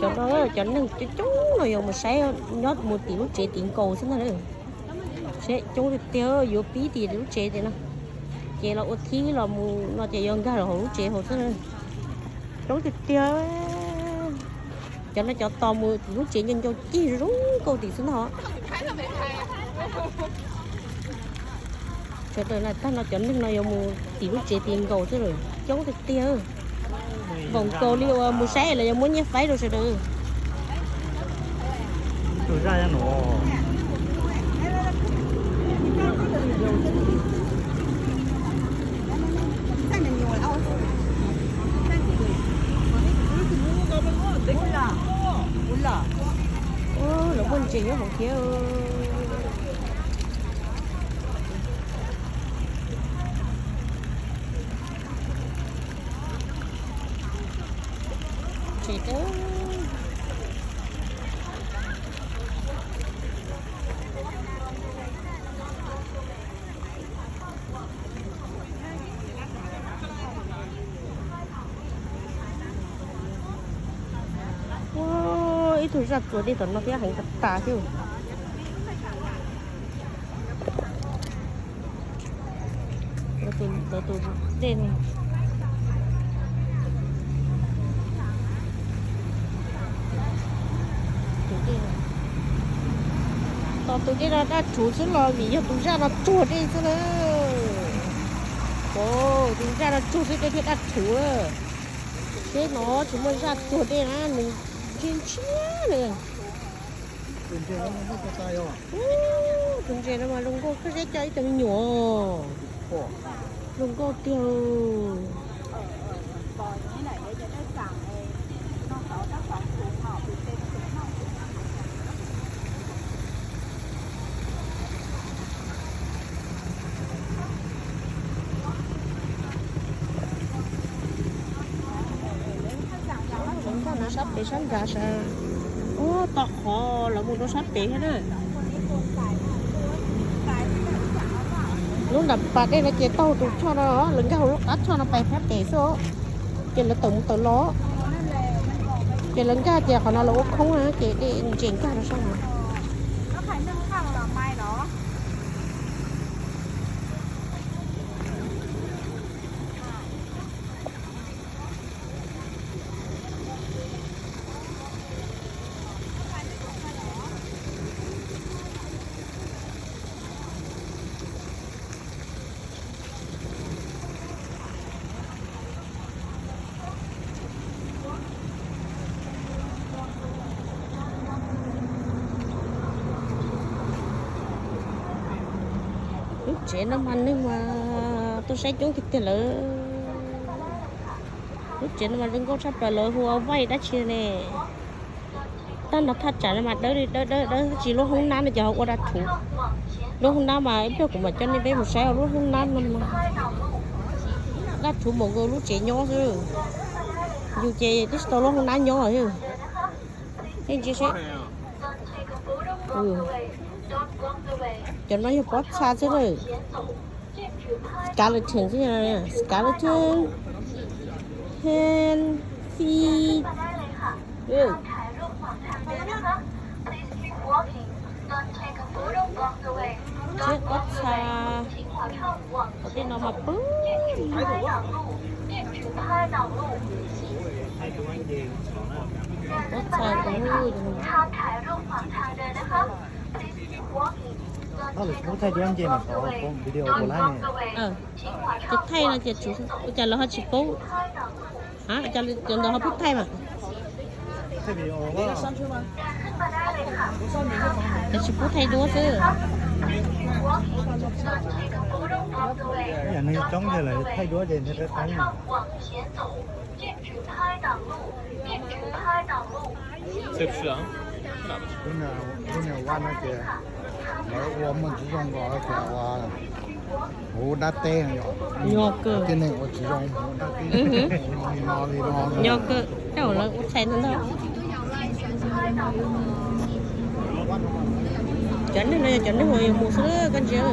Cov no, cov neeg coob coob no yuav mus saib nyob mus tim lub tsev tim nkaus xwb ntag. Seb coob tiag tiag, yuav pib tim lub tsev tim no, ces los ua thib los mus no ces yuav nkag los hauv lub tsev hauv xwb. Coob tiag tiag. Cov no cov tos mus tim lub tsev ncau ncau cig zoo nkauj tim xwb ntag. Sawv daws na, tag no cov neeg no yuav mus tim lub tsev tim nkaus xwb lawm, coob tiag tiag. Npaum nkaus li uas mus saib los yuav muab nyiaj faib rau sawv daws. Lawv muaj ntses nyob hauv thiab. Tsev dawb. Ua, ib tug zaj txuas dej tom no thiab heev tas tas thiab. Lawv tus dej no. Tus dej no, tos tus dej no daj rhuv xwb los vim yog tus zaj no tsuag dej xwb na. Tus zaj no tsuag xwb dej thiaj daj rhuv. Seb no tsis muaj zaj tsuag dej na nws ntsia ntshiab na. Tus ntses no mas zoo nkauj kawg, seb coj ib co me nyuam. Zoo nkauj tiag. Sab pem sab nrad sav. Ub, tau qhov lawv mus rau sab pem thiab na. Lub nram pas dej no ces taug tus choj no, lawv nkag hauv lub qab choj no pais phab pem xwb. Ces lawv tawm mus tawm los, ces lawv nkag ces qhov no lawv ua khoob na ces dej ntses nkag rau sab no. Lub tsev no mas neeg mas tuaj saib coob tiag tiag lawm. Lub tsev no mas zoo nkauj tshaj plaws, lawv hu ua vaij dab tsi ne. Tag nrho thaj tsam no mas dawb li dawb dawb dawb, tsis lub hoob nab no ces ho ua dab rhuv. Lub hoob nab mas ib pliag kuv mam coj nej peb mus saib lub hoob nab no. Dab rhuv npaum nkaus lub tsev nyob xwb. Yus ces twb tsis tau lub hoob nab nyob. Nej ntsia seb. Cov no yog pob txha xwb na. Skeleton xwb, skeleton, hand, feet. Pob txha. Tej no mas pw. Pob txha. Thaij duab nce mas tau, video puas laib ne? Ces thaij no ces ua cas lawv ho tsis paub? Cov ntawd ho pub thaij mas. Cov tsis pub thaij duab xwb. Yam neeg coob ces lawv thaij duab ces thiaj qab qab. Lub niag vaj no ces lawv ua muaj tsis zoo nkaus tias ua huv dab teb yom. Tib neeg ua tsis zoo huv dab teb no li no. Nyob kawg, tej zaum lawv ua txhais ntau ntau. Cov neeg no yog cov neeg uas yuav mus xwb koj ntsia.